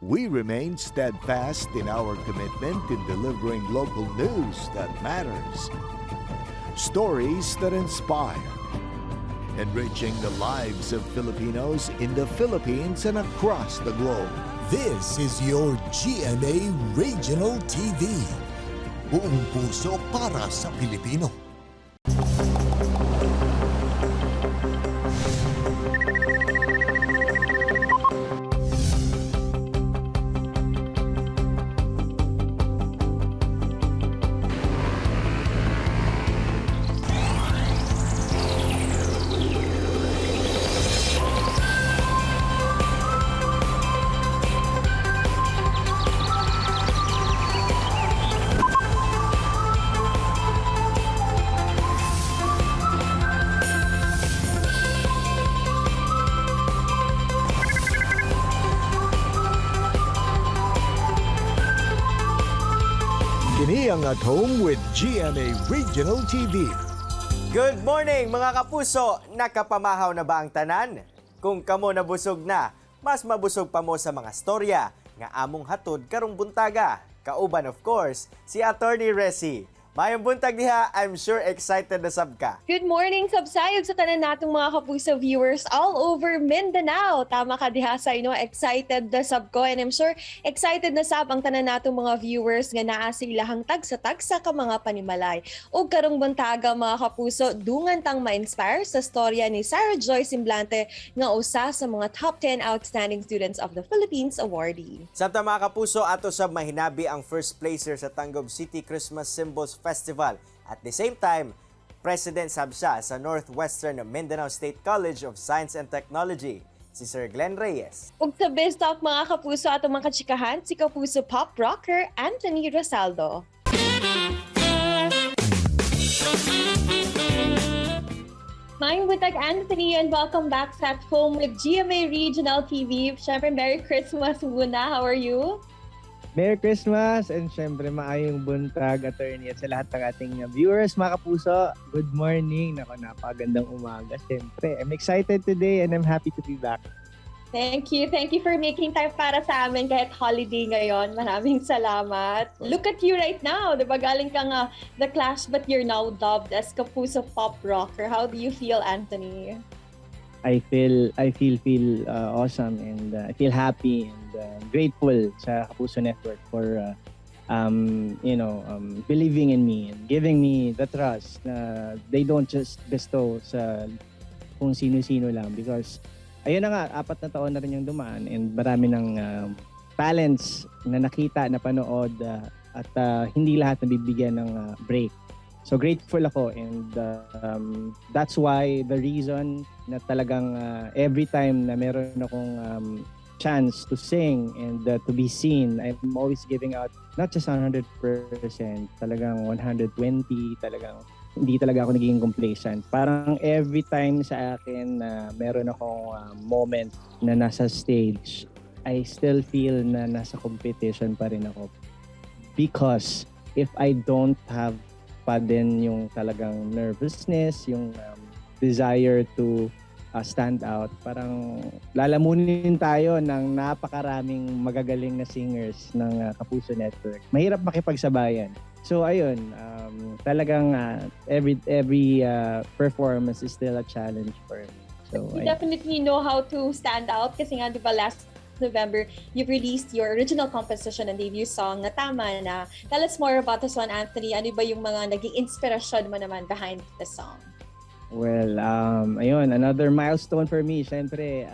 We remain steadfast in our commitment in delivering local news that matters, stories that inspire, enriching the lives of Filipinos in the Philippines and across the globe. This is your GMA Regional TV. Buong puso para sa Pilipino. Kini ang At Home with GMA Regional TV. Good morning, mga kapuso! Nakapamahaw na ba ang tanan? Kung kamo nabusog na, mas mabusog pa mo sa mga storya nga among hatod karong buntaga. Kauban, of course, si Attorney Resi. Mayong buntag diha, I'm sure excited na sab ka. Good morning, sabsayog sa tanan natong mga kapuso viewers all over Mindanao. Tama ka diha sa ino, excited na sab ko and I'm sure excited na sab ang tanan natong mga viewers nga naa sa ilahang tagsa-tagsa ka mga panimalay. Ug karong buntaga, mga kapuso, dungan tang ma-inspire sa storya ni Sarah Joy Simblante nga usa sa mga top 10 outstanding students of the Philippines awardee. Samtang, mga kapuso, ato sab mahinabi ang first placer sa Tangub City Christmas Symbols Festival. At the same time, President sab siya sa Northwestern Mindanao State College of Science and Technology, si Sir Glenn Reyes. Ug sa Biz Talk, mga kapuso, atong mga kachikahan si Kapuso pop rocker Anthony Rosaldo. Maayong buntag, Anthony, and welcome back sa At Home with GMA Regional TV. Siyempre, Merry Christmas muna. How are you? Merry Christmas and syempre maayong buntag, attorney, at sa lahat ng ating viewers, mga kapuso. Good morning. Nako, napakagandang umaga syempre. I'm excited today and I'm happy to be back. Thank you. Thank you for making time para sa amin kahit holiday ngayon. Maraming salamat. Look at you right now. Di ba? Galing ka nga The Clash, but you're now dubbed as Kapuso Pop Rocker. How do you feel, Anthony? I feel awesome and I feel happy and grateful sa Kapuso Network for believing in me and giving me the trust na they don't just bestow sa kung sino-sino lang because ayun na nga, 4 na taon na rin yung dumaan and marami ng talents na nakita, napanood at hindi lahat nabibigyan ng break. So grateful ako and that's why the reason na talagang every time na meron akong chance to sing and to be seen, I'm always giving out not just 100%, talagang 120, talagang hindi talaga ako nagiging complacent. Parang every time sa akin na meron akong moment na nasa stage, I still feel na nasa competition pa rin ako. Because if I don't have pa din yung talagang nervousness, yung desire to stand out, parang lalamunin tayo ng napakaraming magagaling na singers ng Kapuso Network. Mahirap makipagsabayan. So ayun, talagang every performance is still a challenge for me. So You ayun. Definitely know how to stand out kasi nga, di ba, last November, you've released your original composition and debut song na Tama Na. Tell us more about this one, Anthony. Ano ba yung mga naging inspirasyon mo naman behind the song? Well, ayun, another milestone for me. Siyempre,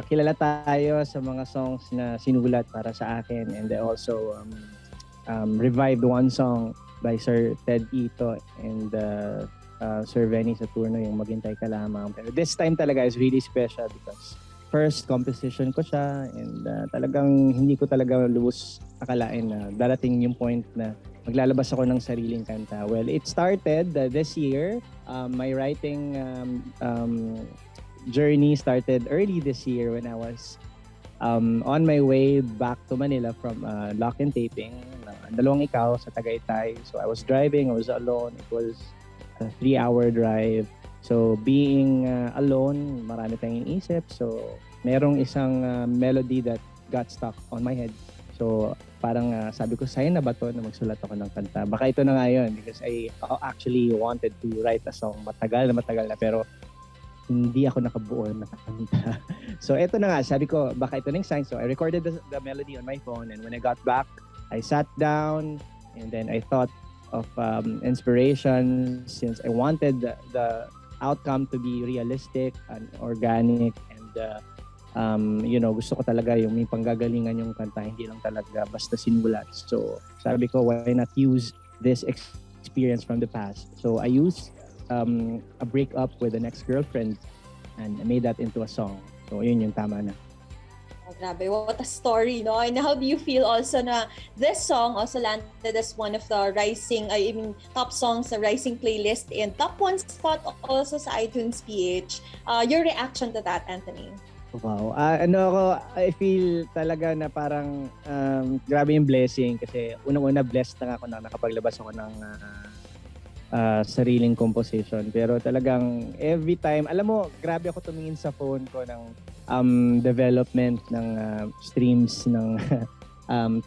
kilala tayo sa mga songs na sinulat para sa akin and I also revived one song by Sir Ted Ito and Sir Vehnee Saturno, yung Maghintay Ka Lamang. Pero this time talaga is really special because first composition ko siya and talagang hindi ko talaga lubos akalain na darating yung point na maglalabas ako ng sariling kanta. Well, it started this year. My writing journey started early this year when I was on my way back to Manila from lock-in taping ng Dalawang Ikaw sa Tagaytay. So I was driving, I was alone. It was a 3-hour drive. So being alone, marami tayong iniisip. So merong isang melody that got stuck on my head. So parang sabi ko, "Sign na ba to na magsulat ako ng kanta? Baka ito na nga yun," because I actually wanted to write a song matagal na matagal na, pero hindi ako nakabuo na kanta. So ito na nga, sabi ko, baka ito na yung sign. So I recorded the melody on my phone, and when I got back, I sat down and then I thought of inspiration, since I wanted the outcome to be realistic and organic and gusto ko talaga yung may panggagalingan yung kanta, hindi lang talaga basta sinulat. So sabi ko, why not use this experience from the past? So I used a breakup with an ex-girlfriend and I made that into a song. So yun yung "Tama Na." Oh, grabe, what a story, no? And how do you feel also na this song also landed as one of the rising, I mean, top songs sa rising playlist and top one spot also sa iTunes PH? Your reaction to that, Anthony? Wow. Ano ako, I feel talaga na parang grabe yung blessing kasi unang-una, blessed na ako na nakapaglabas ako ng sariling composition. Pero talagang every time, alam mo, grabe ako tumingin sa phone ko ng development ng streams ng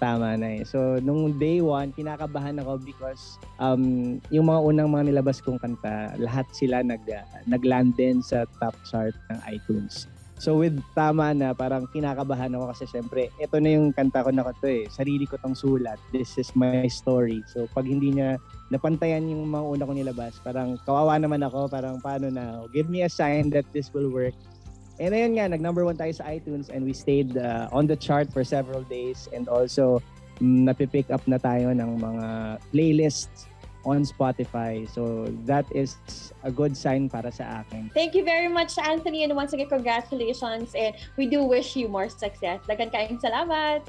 "Tama Na" eh. So, nung day one, kinakabahan ako because yung mga unang mga nilabas kong kanta, lahat sila nag-land din sa top chart ng iTunes. So with "Tama Na," parang kinakabahan ako kasi syempre, ito na yung kanta ko na ko to eh. Sarili ko tong sulat. This is my story. So pag hindi niya napantayan yung mga una kong nilabas, parang kawawa naman ako. Parang paano na? Give me a sign that this will work. And ayun nga, nag number one tayo sa iTunes and we stayed on the chart for several days, and also napipick up na tayo ng mga playlists on Spotify. So that is a good sign para sa akin. Thank you very much, Anthony. And once again, congratulations. And we do wish you more success. Daghan kaayong salamat.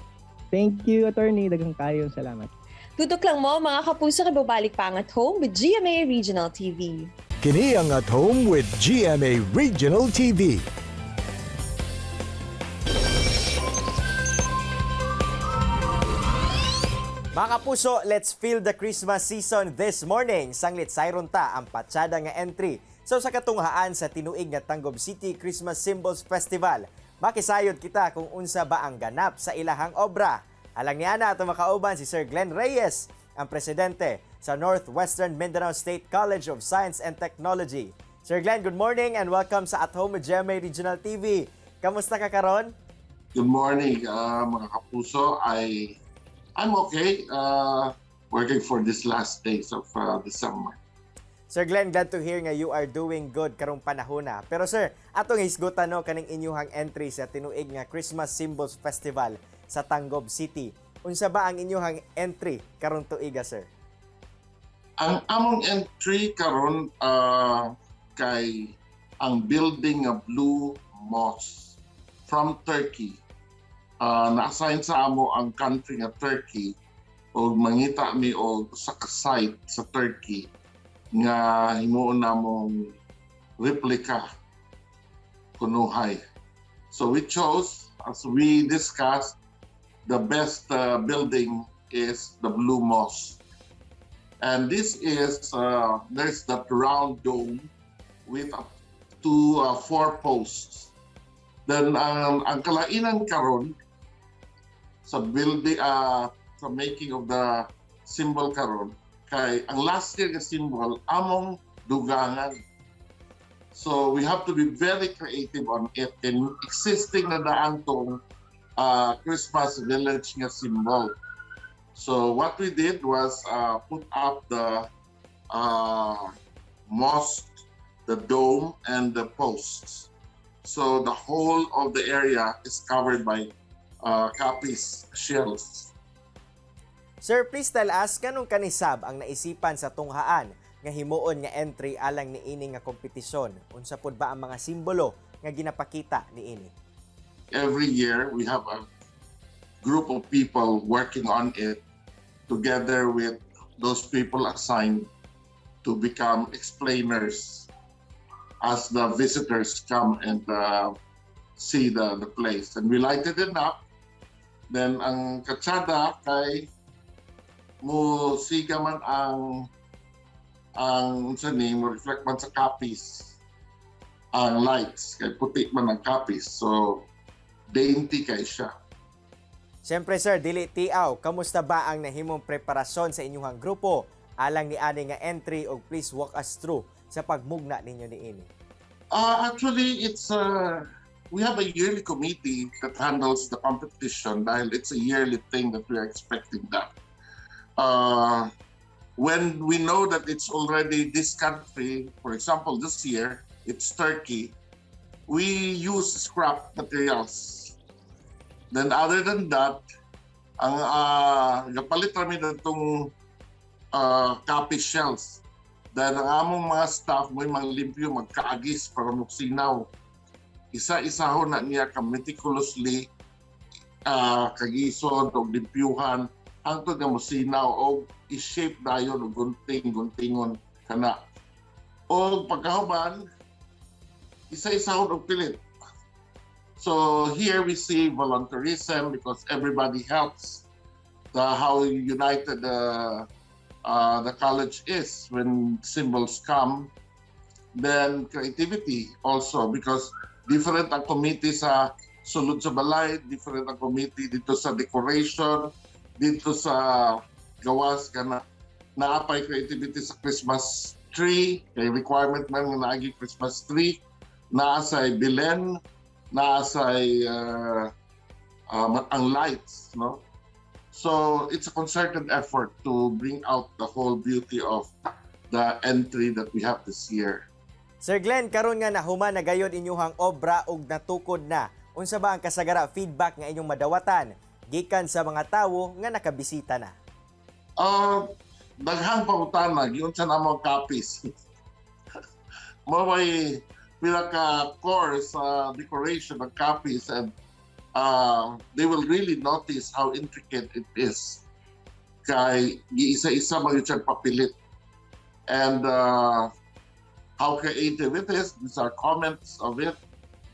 Thank you, Attorney. Daghang kayo. Salamat. Tutok lang mo, mga kapuso, kay babalik pa ang At Home with GMA Regional TV. Kini ang At Home with GMA Regional TV. Mga kapuso, let's feel the Christmas season this morning. Sanglit sayron ta ang patsada nga entry sa katunghaan sa tinuig nga Tanggob City Christmas Symbols Festival. Makisayod kita kung unsa ba ang ganap sa ilahang obra. Alang niana, ato makauban si Sir Glenn Reyes, ang presidente sa Northwestern Mindanao State College of Science and Technology. Sir Glenn, good morning and welcome sa At Home with GMA Regional TV. Kamusta ka karon? Good morning, mga kapuso. I'm okay. Working for this last days of December. Sir Glenn, glad to hear nga you are doing good karong panahona. Pero sir, atong hisgutan no kaning inyuhang entry sa tinuig nga Christmas Symbols Festival sa Tanggob City. Unsa ba ang inyuhang entry karong tuiga, sir? Ang among entry karon kay ang building nga Blue Mosque from Turkey. Na-assign sa amo ang country nga Turkey og mangita mi og sa site sa Turkey nga himuon namong replica kunuhay. So we chose, as we discussed, the best building is the Blue Mosque. And this is, there's that round dome with up to four posts. Then ang kalainan karon sa building, sa making of the symbol karon, kay ang last year nga symbol among dugangan. So we have to be very creative on it. And existing na daan tong Christmas village nga symbol. So what we did was put up the mosque, the dome, and the posts. So the whole of the area is covered by capiz shells. Sir, please tell us nganong kanisab ang naisipan sa tunghaan nga himuon nga entry alang niini nga kompetisyon. Unsa pod ba ang mga simbolo nga ginapakita niini? Every year we have a group of people working on it together with those people assigned to become explainers as the visitors come and see the place. And we lighted it up. Then ang katsada kay mo siga man ang unsa ni, mo reflect man sa capiz ang lights kay puti man ang capiz, so dainty kay siya. Siyempre sir, dili tiaw, kamusta ba ang nahimong preparasyon sa inyong grupo alang ni ani nga entry og please walk us through sa pagmugna ninyo niini? Actually, it's we have a yearly committee that handles the competition dahil it's a yearly thing that we are expecting that. When we know that it's already this country, for example, this year, it's Turkey, we use scrap materials. Then other than that, ang gapalit rami natong capiz shells. Dahil ang among mga staff mo'y manglimpyo, magkaagis para mogsinaw. Isa-isa ho na niya ka meticulously kagisod o limpyuhan hangtod nga mosinaw o i-shape dayon og gunting-guntingon kana. O pagkahuman, isa-isa ho og pilit. So here we see volunteerism because everybody helps, the how united the college is when symbols come. Then creativity also, because different ang committee sa sulod sa balay, different ang committee dito sa decoration, dito sa gawas kana naapay creativity sa Christmas tree, kay requirement man nga naagi Christmas tree, naa sa Belen, naa sa ang lights, no? So it's a concerted effort to bring out the whole beauty of the entry that we have this year. Sir Glenn, karon nga nahuman na gayon inyuhang obra ug natukod na. Unsa ba ang kasagara feedback nga inyong madawatan gikan sa mga tawo nga nakabisita na? Daghang pangutana, giunsa na mo capiz. Mo may pinaka core sa decoration ng capiz, and they will really notice how intricate it is. Kay giisa-isa man yun siyang papilit. And how creative it is, these are comments of it,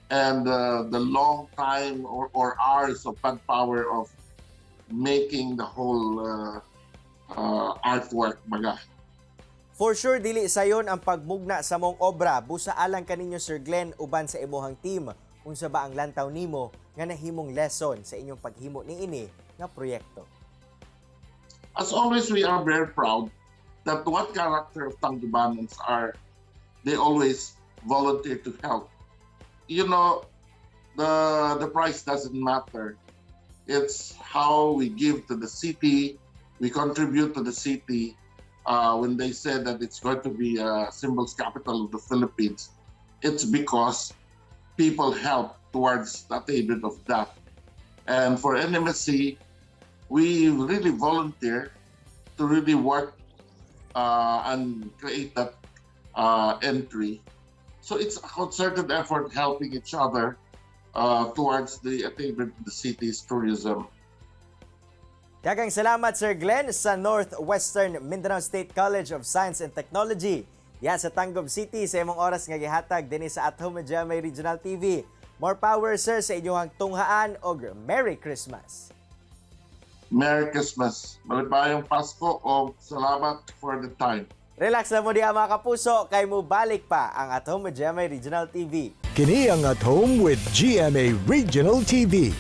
and the long time or hours of manpower of making the whole artwork baga. For sure dili sayon ang pagmugna sa mong obra, busa alang kaninyo, Sir Glenn, uban sa imuhang team. Unsa ba ang lantaw nimo nga nahimong lesson sa inyong paghimo niini nga proyekto? As always, we are very proud that what character of Tanggubanons are, they always volunteer to help. The price doesn't matter. It's how we give to the city, we contribute to the city. When they said that it's going to be a symbols capital of the Philippines, it's because people help towards the attainment of that. And for NMSC, we really volunteer to really work and create that entry. So it's a concerted effort helping each other towards the attainment of the city's tourism. Daghang salamat, Sir Glenn, sa Northwestern Mindanao State College of Science and Technology. Yan sa Tangub City sa imong oras nga gihatag dinhi sa At Home with GMA Regional TV. More power, sir, sa inyong tunghaan og Merry Christmas. Merry Christmas. Malipayong Pasko o salamat for the time. Relax na mo diha, mga kapuso, kay mo balik pa ang At Home with GMA Regional TV. Kini ang At Home with GMA Regional TV.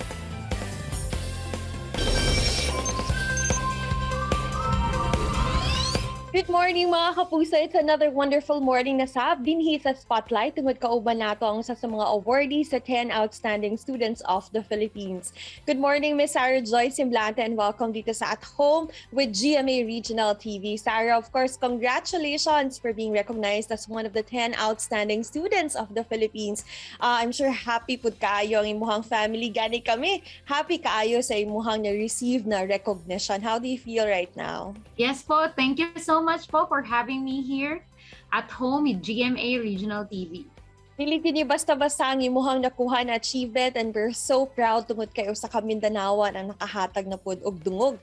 Good morning, mga kapuso. It's another wonderful morning na sab dinhi sa Spotlight tungod kauban nato ang usa sa mga awardees sa 10 Outstanding Students of the Philippines. Good morning, Miss Sarah Joy Simblante, and welcome dito sa At Home with GMA Regional TV. Sarah, of course, congratulations for being recognized as one of the 10 outstanding students of the Philippines. I'm sure happy pud kaayo ang imuhang family. Gani kami, happy kaayo sa imuhang na-receive na recognition. How do you feel right now? Yes po, thank you so much po for having me here at home with GMA Regional TV. Dili kini basta-basta ang imuhang nakuha na achievement, and we're so proud tungod kay usa ka Mindanaoan ang nakahatag na pud og dungog,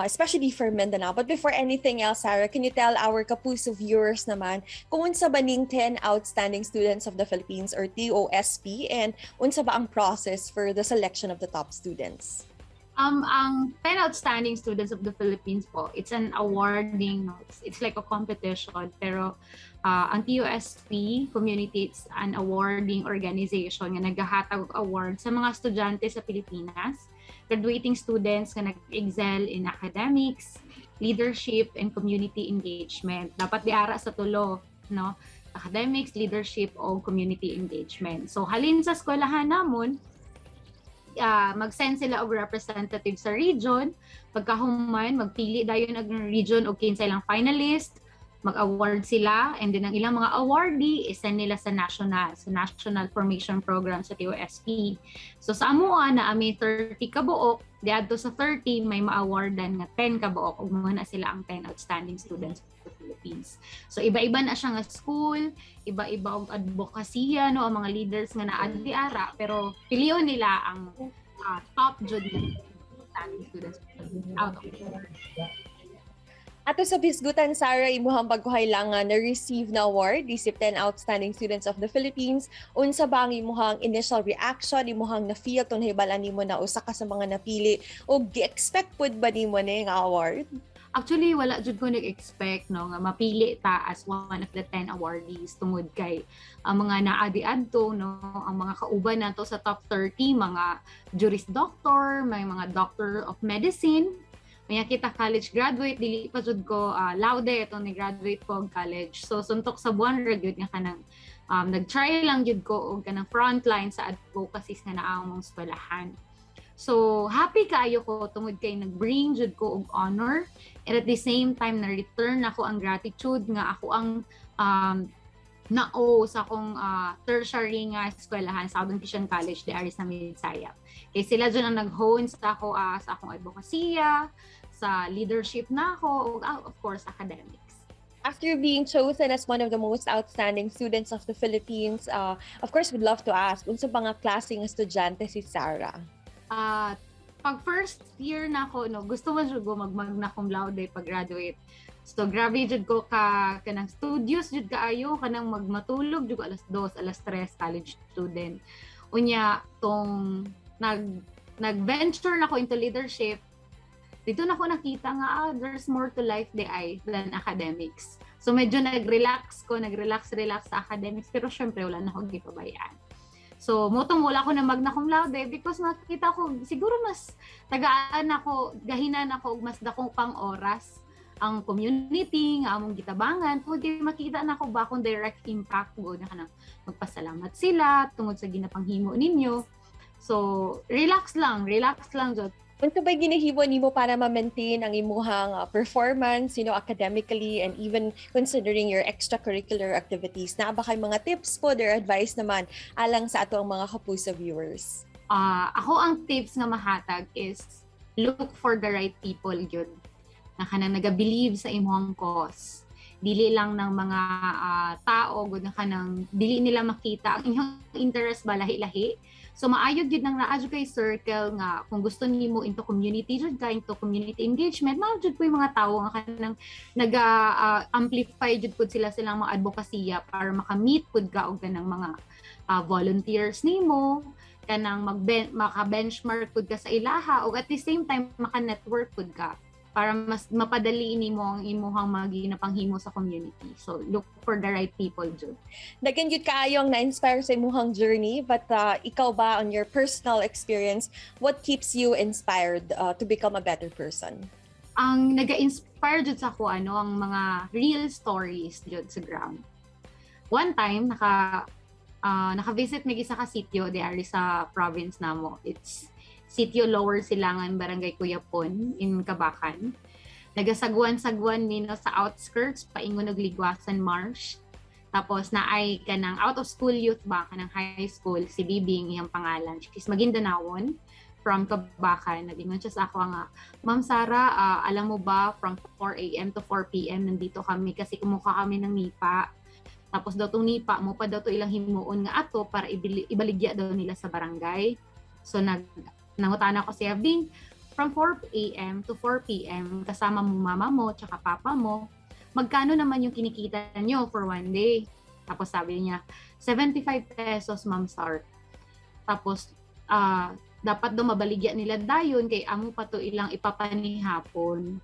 especially for Mindanao. But before anything else, Sarah, can you tell our Kapuso viewers naman kung unsa ba ning 10 Outstanding Students of the Philippines or TOSP and unsa ba ang process for the selection of the top students? Ang 10 Outstanding Students of the Philippines po, it's an awarding, no? It's like a competition, pero ang TOSP community, it's an awarding organization nga naghahatag og award sa mga estudyante sa Pilipinas. graduating students nga nag-excel in academics, leadership, and community engagement. Dapat diara sa tulo, no? Academics, leadership, o community engagement. So halin sa eskwelahan namon, mag-send sila og representative sa region. Pagkahuman, magpili dayon og region og kinsa ilang finalist, mag-award sila, and then ang ilang mga awardee isend nila sa national formation program sa TOSP. So sa amoa na ami 30 ka buok, diadto sa 30 may ma-awardan nga 10 ka buok ug mao na sila ang 10 outstanding students of the Philippines. So iba-iba na siya nga school, iba-iba og advokasya, no, ang mga leaders nga naa diara, pero pilion nila ang top jud nga outstanding students out of the Ato sa hisgutan, Sarah, imuhang baguhay lang nga na-receive na award, isip 10 Outstanding Students of the Philippines. Unsa ba ang imuhang initial reaction, imuhang na-feel tong nahibal-an nimo na usa ka sa mga napili o gi-expect pud ba nimo ni nga award? Actually, wala jud ko nag-expect, no, nga mapili ta as one of the 10 awardees tungod kay ang mga naa diadto, no, ang mga kauban nato sa top 30, mga juris doctor, may mga doctor of medicine, may kita college graduate, dili pa jud ko laude itong ni-graduate ko og college. So suntok sa buwan ra gyud nga kanang nag-try lang jud ko og kanang frontline sa advocacies nga naa among eskwelahan. So happy kaayo ko tungod kay nag-bring jud ko og honor and at the same time na return ako ang gratitude nga ako ang nao sa akong tertiary nga eskwelahan, Southern Christian College diari sa Midsayap. Kay sila jud ang nag-hone sa akong advokasya, sa leadership na ako, ug of course academics. After being chosen as one of the most outstanding students of the Philippines, of course, we'd love to ask, unsa ba nga klase nga estudyante si Sarah? Pag first year na ako, no, gusto man jud ko mag-magna cum laude pag graduate. So grabe jud ko ka kanang studious jud kaayo, kanang magmatulog jud ko alas 2, alas 3, college student. Unya tong nag-venture na ko into leadership, dito na ko nakita nga there's more to life diay than academics. So medyo nag-relax ko, nag-relax relax sa academics, pero syempre wala na akong gipabayaan. So, mao tong wala ko na magna cum laude because nakita ko siguro mas tagaan ako, gahinan ako og mas dakong pang oras ang community nga among gitabangan tungod kay makita na ko ba akong direct impact go na kanang magpasalamat sila tungod sa ginapanghimo ninyo. So, relax lang jud. Unsa ba ginahimo nimo para ma-maintain ang imuhang performance, academically and even considering your extracurricular activities? Naa ba kay mga tips po or advice naman alang sa ato ang mga kapuso viewers? Ako ang tips nga mahatag is look for the right people gyud. Na kanang naga-believe sa imong cause. Dili lang ng mga tao gud na kanang dili nila makita ang inyong interest ba, lahi-lahi. So maayo gyud nang naa jud kay circle nga kung gusto nimo into community jud ka, into community engagement, naa jud po yung mga tawo nga kanang naga amplify jud pud sila silang mga advokasya para maka-meet pud ka og kanang mga volunteers nimo, kanang mag maka-benchmark pud ka sa ilaha ug at the same time maka-network pud ka para mas mapadali nimo ang imuhang mga ginapanghimo sa community. So look for the right people jud. Daghan gyud kaayo ang na-inspire sa imuhang journey, but ikaw ba, on your personal experience, what keeps you inspired to become a better person? Ang naga-inspire jud sa ako, ano, ang mga real stories jud sa ground. One time naka-visit mig isa ka sitio diari sa province namo. It's Sitio Lower Silangan, Barangay Cuyapon in Kabacan. Nagasagwan-sagwan mi, no, sa outskirts paingon og Ligwasan Marsh. Tapos naay kanang out of school youth ba, kanang high school, si Bibing iyang pangalan. She's Maguindanawon from Kabacan. Nag-ingon siya sa ako nga, "Ma'am Sara, alam mo ba, from 4 a.m. to 4 p.m. nandito kami kasi kumuha kami ng nipa." Tapos daw tong nipa mao pa daw to ilang himuon nga ato para ibaligya daw nila sa barangay. So nangutana ko siya, "Bing, from 4 a.m. to 4 p.m. kasama mo mama mo tsaka papa mo, magkano naman yung kinikita nyo for one day?" Tapos sabi niya, "75 pesos, Ma'am Sar." Tapos, dapat daw mabaligya nila dayon kay amo pa to ilang ipapanihapon.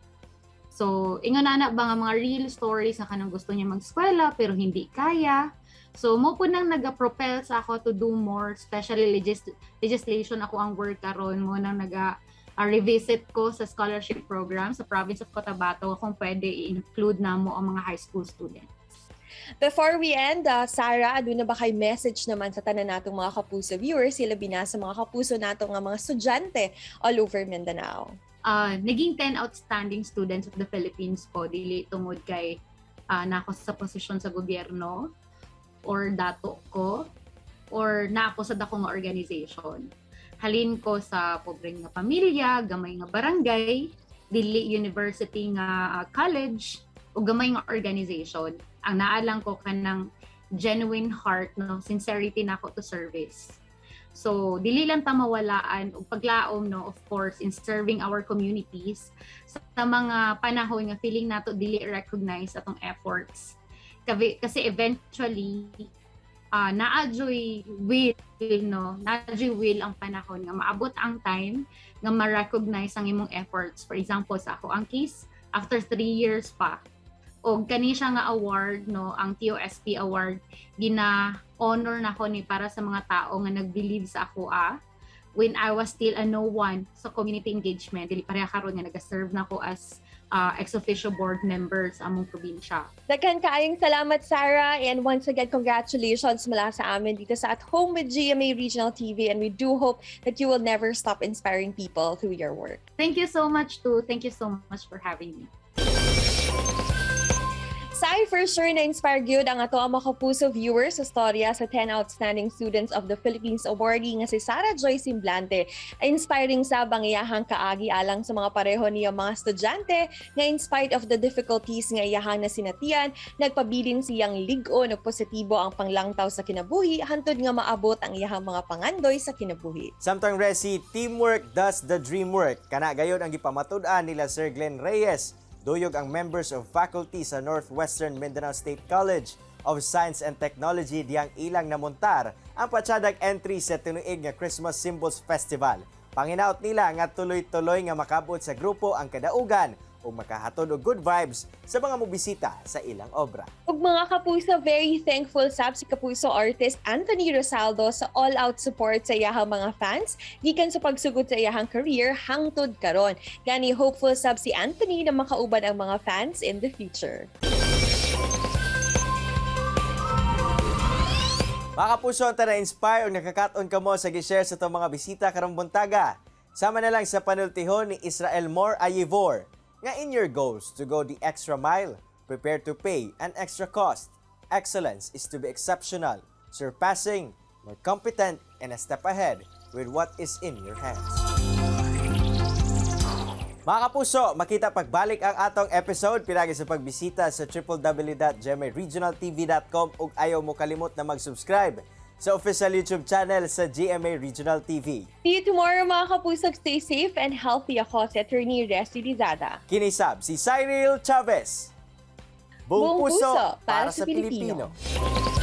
So, ingon na ba nga mga real stories na kanang gusto niya mag-eskwela pero hindi kaya. So, mao po nang naga-propel sa ako to do more, especially legislation ako ang work karon mao nang naga Revisit ko sa scholarship program sa province of Cotabato kung pwede i-include namo ang mga high school students. Before we end, Sarah, aduna ba kay message naman sa tanan natong mga kapuso viewers, sila bina sa mga kapuso nato nga mga estudyante all over Mindanao? Naging 10 outstanding students of the Philippines ko dili tungod kay nako sa posisyon sa gobyerno or dato ko or nako sa dako nga organization. Halin ko sa pobre nga pamilya, gamay nga barangay, dili university nga college o gamay nga organization. Ang naa lang ko kanang genuine heart, no, sincerity nako to service. So, dili lang ta mawalaan og paglaom, no, of course, in serving our communities sa mga panahon nga feeling nato dili recognize atong efforts. Kasi eventually naa juy will, no, naa juy will ang panahon nga maabot ang time nga ma-recognize ang imong efforts. For example, sa ako ang case, after 3 years pa. Og kani siya nga award, no, ang TOSP award, gina honor nako ni para sa mga tao nga nag-believe sa ako when I was still a no one sa community engagement, dili pareha karon nga nag-serve na ko as ex officio board member sa among probinsya. Daghan kaayong salamat, Sarah. And once again, congratulations mula sa amin dito sa At Home with GMA Regional TV. And we do hope that you will never stop inspiring people through your work. Thank you so much too. Thank you so much for having me. Sai, for sure na-inspire gyud ang ato ang mga kapuso viewers sa storya sa 10 Outstanding Students of the Philippines awardee nga si Sarah Joy Simblante. Inspiring sa ang iyahang kaagi alang sa mga pareho niya mga estudyante nga in spite of the difficulties nga iyahang nasinatian, nagpabilin siyang lig-on ug positibo ang panglangtaw sa kinabuhi hantod nga maabot ang iyahang mga pangandoy sa kinabuhi. Samtang Resi, teamwork does the dream work. Kana gayon ang gipamatud-an nila Sir Glenn Reyes. Duyog ang members of faculty sa Northwestern Mindanao State College of Science and Technology diyang ilang namontar ang patsadang entry sa tinuig nga Christmas Symbols Festival. Panginaot nila nga tuloy-tuloy nga makabot sa grupo ang kadaugan ug makahatod og good vibes sa mga mobisita sa ilang obra. Ug mga kapuso, very thankful sab si kapuso artist Anthony Rosaldo sa all-out support sa iyahang mga fans gikan sa pagsugod sa iyahang career hangtod karon. Gani hopeful sab si Anthony na makauban ang mga fans in the future. Mga kapuso, ang na-inspire o nakakaton kamo sa gi-share sa itong mga bisita karong buntaga. Sama na lang sa panultihon ni Israel Moore Ayivor nga in your goals to go the extra mile, prepare to pay an extra cost. Excellence is to be exceptional, surpassing, more competent, and a step ahead with what is in your hands. Mga kapuso, makita pagbalik ang atong episode pinagi sa pagbisita sa www.gmaregionaltv.com ug ayaw mo kalimot na mag-subscribe sa official YouTube channel sa GMA Regional TV. See you tomorrow, mga kapuso. Stay safe and healthy. Ako si Attorney Resi Lizada. Kini sab si Cyril Chavez. Buong puso para sa Pilipino. Pilipino.